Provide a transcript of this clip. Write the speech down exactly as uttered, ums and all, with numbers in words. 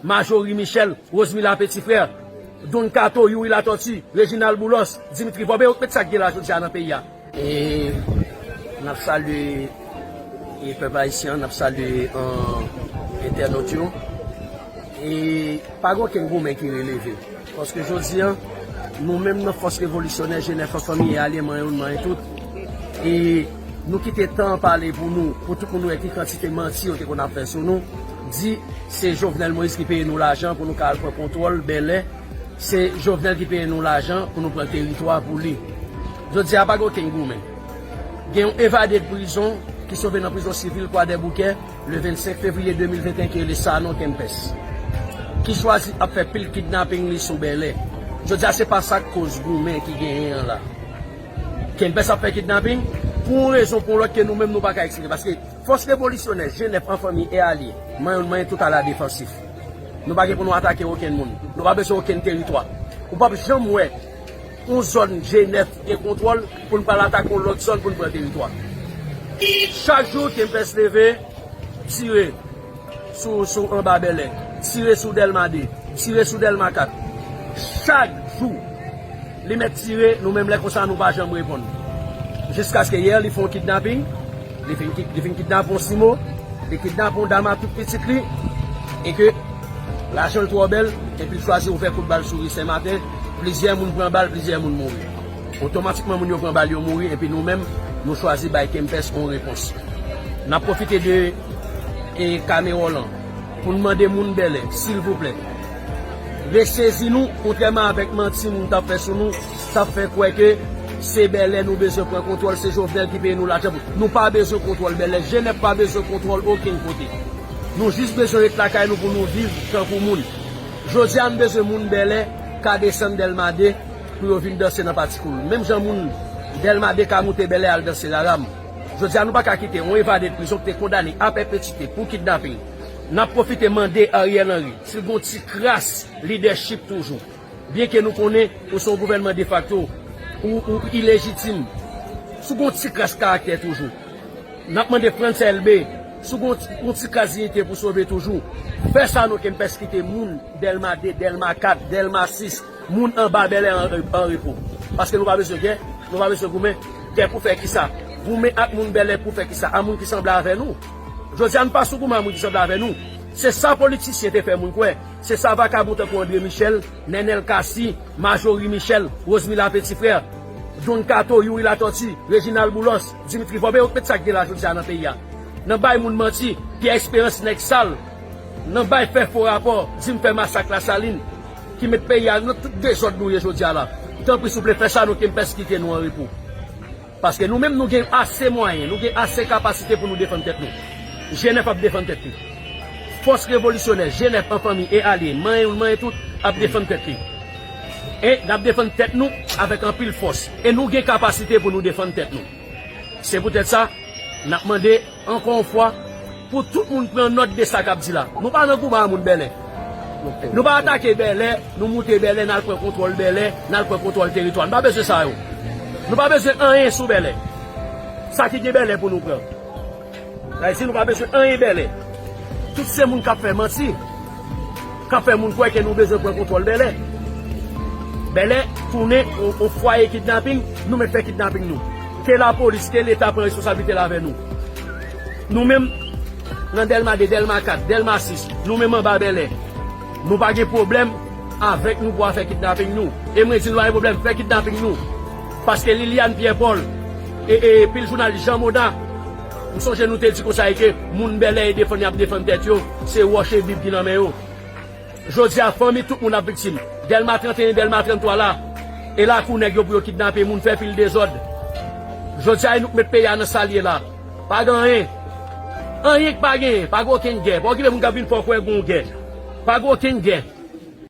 Marjorie Michel, Rosemila Petit Frère, Don Kato, Youri Latortue, Reginald Boulos, Dimitri Vorbe, yo k met sa k gen la jodi a nan peyi a. E n ap salye e pèp ayisyen an, n ap salye, an, entènòt yo. E pa gen okenn goumen ki releve. Paske jodi a, nou menm nan fòs revolisyonè, G nèf an fanmi e alye, manyen youn, manyen tout. E nou kite tan an pale pou nou, pou tout moun wè ki kantite manti yo te konn ap fè sou nou. Di se Jovenel Moïse ki peye nou lajan pou nou ka al pran kontwòl Bèlè. Se Jovenel ki peye nou lajan pou nou pran teritwa pou li. Jodi a pa gen okenn goumen. Gen yon evade de prizon ki sove nan prizon sivil Kwadèboukè le vennsenk fevriye de mil venteyen ki rele Sanon Kempès. Ki chwazi ap fè pil kidnaping li sou Bèlè. Jodi a se pa sa k koz goumen ki genyen an la. Kempès ap fè kidnaping pou yon rezon pou yon lòt ke nou menm nou pa ka eksplike. Paske fòs revolisyonè, G nèf an fanmi e alye, manyen youn manyen tout a la defansif. Nou pa gen pou nou atake okenn moun. Nou pa bezwen okenn teritwa. Ou p ap janm wè yon zòn G nèf gen kontwòl pou n pral atake yon lòt zòn pou n pran teritwa. Chak jou Kempès leve, tire sou, sou anba Bèlè, tire sou Dèlma de, tire sou Dèlma kat. Chak jou, li mèt tire, nou menm lè konsa nou pa janm reponn. Jiskaske yè, li fè yon kidnaping, li fin, ki- li fin kidnape yon simo, li kidnape yon dam ak tout pitit li, e ke lajan l twò bèl, epi l chwazi ouvè kout bal sou ri Senmaten, plizyè moun pran bal, plizyè moun mouri. Otomatikman, moun yo pran bal, yo mouri, epi nou menm, nou chwazi bay Kempès yon repons. N ap pwofite de, e, kamera w lan pou n mande moun Bèlè, silvouplè, resezi nou, kontrèman avèk manti moun t ap fè sou nou, t ap fè kwè ke se Bèlè nou bezwen pran kontwòl, se Jovenel ki peye nou lajan pou. Nou pa bezwen kontwòl Bèlè, G nèf pa bezwen kontwòl okenn kote. Nou jis bezwen ret lakay nou pou nou viv tankou moun. Jodi a, n bezwen moun Bèlè ka desann Dèlma de pou yo vin danse nan Pati Koul. Menm jan moun Dèlma de ka moute Bèlè al danse Laram. Jodi a, nou pa ka kite yon evade de prizon ki te kondane a pèpetite pou kidnaping. N ap pwofite mande Ariel Henry si l gen yon ti kras lidèchip toujou. Byenke nou konnen ou se yon gouvènman defakto, ou, ou ilejitim. Si w gen yon ti kras karaktè toujou. N ap mande Frantz Elbé, si w gen yon ti, yon ti kras diyite pou sove toujou, fè Sanon Kempès kite moun Dèlma de, Dèlma kat, Dèlma sis, moun anba Bèlè an, an repo. Paske nou pa bezwen gè, nou pa bezwen goumen. Gè pou fè kisa? Goumen ak moun Bèlè pou fè kisa? A moun ki sanble avè nou. Jodi a, nou pa sou goumen a moun ki sanble avè nou. Se sa politisyen te fè moun kwè. Se sa vakabon tankou André Michel, Nenel Cassy, Marjorie Michel, Rosemila Petit Frère, Don Kato, Youri Latortue, Reginald Boulos, Dimitri Vorbe, yo k met sa k gen la jodi a nan peyi a. Nan bay moun manti, Pierre Espérance nèg sal. Nan bay fè fo rapò, di m fè masak Lasalin, ki met peyi a nan tout dezòd nou ye jodi a la. Tanpri, souple, fè Sanon Kempès kite nou an repo. Paske nou menm, nou gen ase mwayen, nou gen ase kapasite pou nou defann tèt nou. G nèf ap defann tèt li. Fòs revolisyonè, G nèf an fanmi e alye, manyen youn, manyen tout, ap defann tèt li. E n ap defann tèt nou avèk anpil fòs. E nou gen kapasite pou nou defann tèt nou. Se poutèt sa, n ap mande, ankò yon fwa, pou tout moun pran nòt de sa k ap di la. Nou pa nan goumen a moun Bèlè. Nou pa atake Bèlè, nou moute Bèlè, n al pran kontwòl Bèlè, n al pran kontwòl teritwa. Nou pa bezwen sa yo. Nou pa bezwen anyen sou Bèlè. Sa ki gen Bèlè pou nou pran. Sa vle di nou pa bezwen anyen Bèlè. Tout se moun k ap fè manti, k ap fè moun kwè ke nou bezwen pran kontwòl Bèlè. Bèlè tounen yon, yon fwaye kidnaping, nou mèt fè kidnaping nou. Ke lapolis, ke Leta pran responsablite l avè nou. Nou menm, nan Dèlma de, Dèlma kat, Dèlma sis, nou menm anba Bèlè, nou pa gen pwoblèm avèk nou pou afè kidnaping nou. E mwen di nou pa gen pwoblèm, fè kidnaping nou. Paske Liliane Pierre Paul, e, e pil jounalis Jean Moda, m sonje nou te di konsa e ke moun Bèlè e defann y ap defann tèt yo, se wòch e bib ki nan men yo. Jodi a, fanmi tout moun ap viktim. Dèlma trannteyen, Dèlma tranntwa la, e lakou nèg yo pou yo kidnape moun, fè pil dezòd. Jodi a, e nou k met peyi a nan sa l ye la. Pa gen anyen. Anyen k pa genyen. Pa gen okenn gè. Pa okipe moun k ap vin fè w kwè gen yon gè. Pa gen okenn gè.